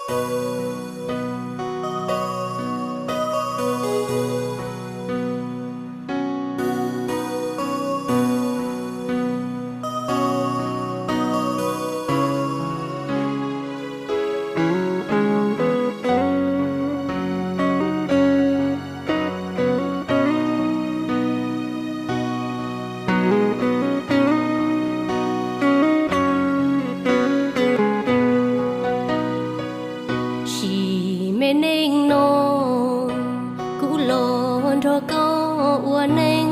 Sim me neej no, kuv los nrog koj ua neej,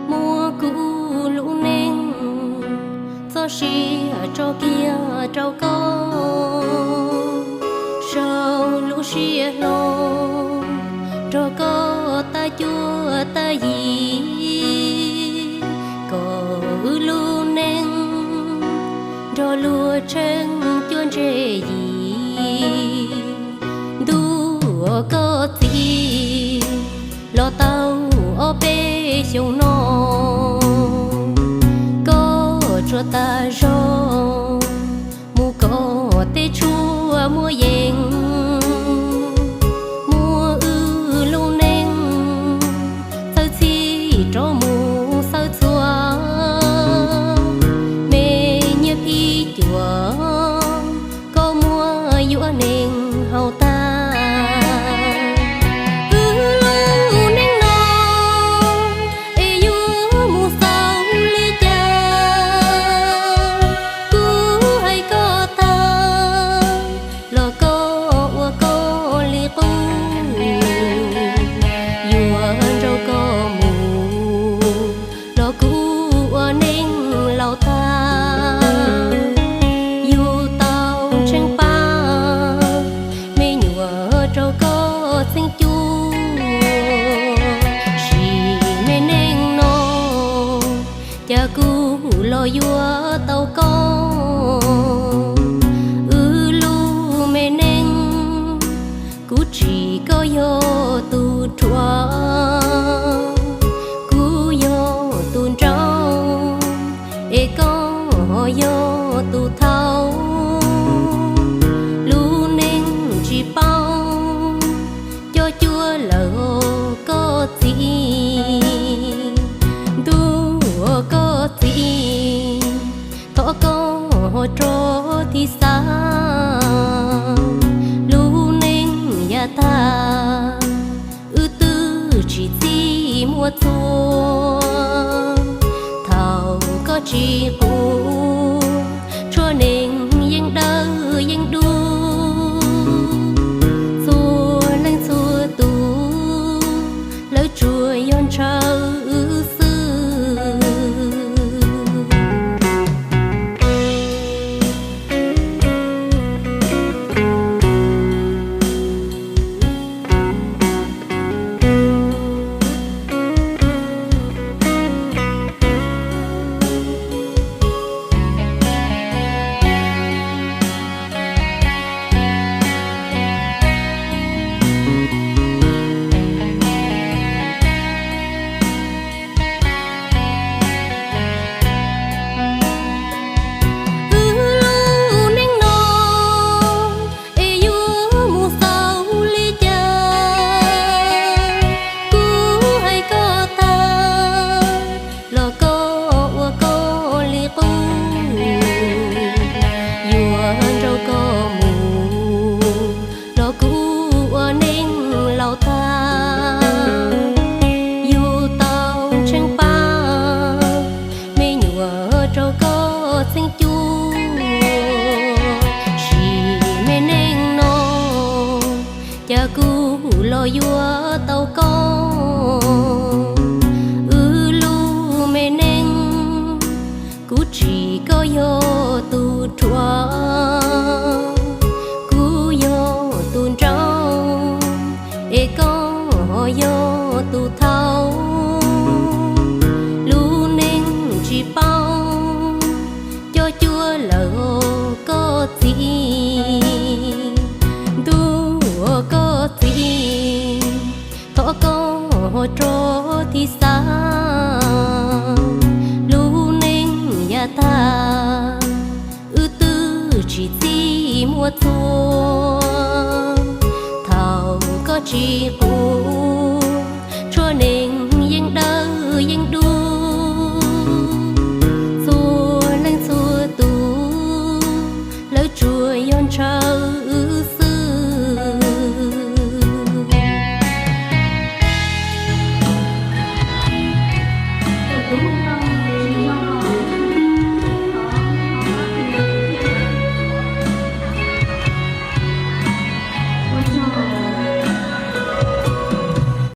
muab kuv lub neej txoj sia tso kiag rau koj. Sau lub siab hlo nrog koj tag cuab tag yim, kom wb lub neej nrog luag tsheej cuab ntse yim. Ntuj ua koj txiv, los tau ob peb xyoos no, koj tsuas tas zog mus kom tej tshuaj muaj yees, muab wb lub neej txhawj txhij rov mus xawb txhua. Me nyiaj phij cuam koj muab yuav neeg haus tag. Wb lub neej no es yuav mus xaus li cas, kuv hais koj tag los koj ua koj li qub, yuav nrauj koj mus los kuv ua neej laus tag. Yug tau tsheej pab me nyuam rau koj txheeb cub, sim me neej no cas kuv los yuav tau koj. Wb lub me neej, kuv tsim koj yog tus ruam, kuv yog tus nraug, es koj ho yog tus thaub. Lub neej tsis paub coj cuab lawm koj txiv, ntuj ua koj txiv, thov koj ho rov thim xav. Lub neej yav tag, wb twb tsis txij muaj txhua, thaum koj tsis quv, tshuaj neeg yeej dawb yeej dub. Txhua leej txhua tus, lawv tsuas yog ntshaw wb xwb. Wb lub neej no es yuav mus xaus li cas, kuv hais koj tag los koj ua koj li qub, yuav nrauj koj mus los kuv ua neej laus tag. Yug tau tsheej pab me nyuam rau koj txheeb cub, sim me neej no cas kuv los yuav tau koj. Wb lub me neej, kuv tsim koj yog tus ruam, kuv yog tus nraug, es koj ho yog tus thaub. Lub neej tsis paub coj cuab lawm koj txiv, ntuj ua koj txiv, thov koj ho rov thim xav. Lub neej yav tag, wb twb tsis txij tsis muaj txuj. Thaum koj tsis qus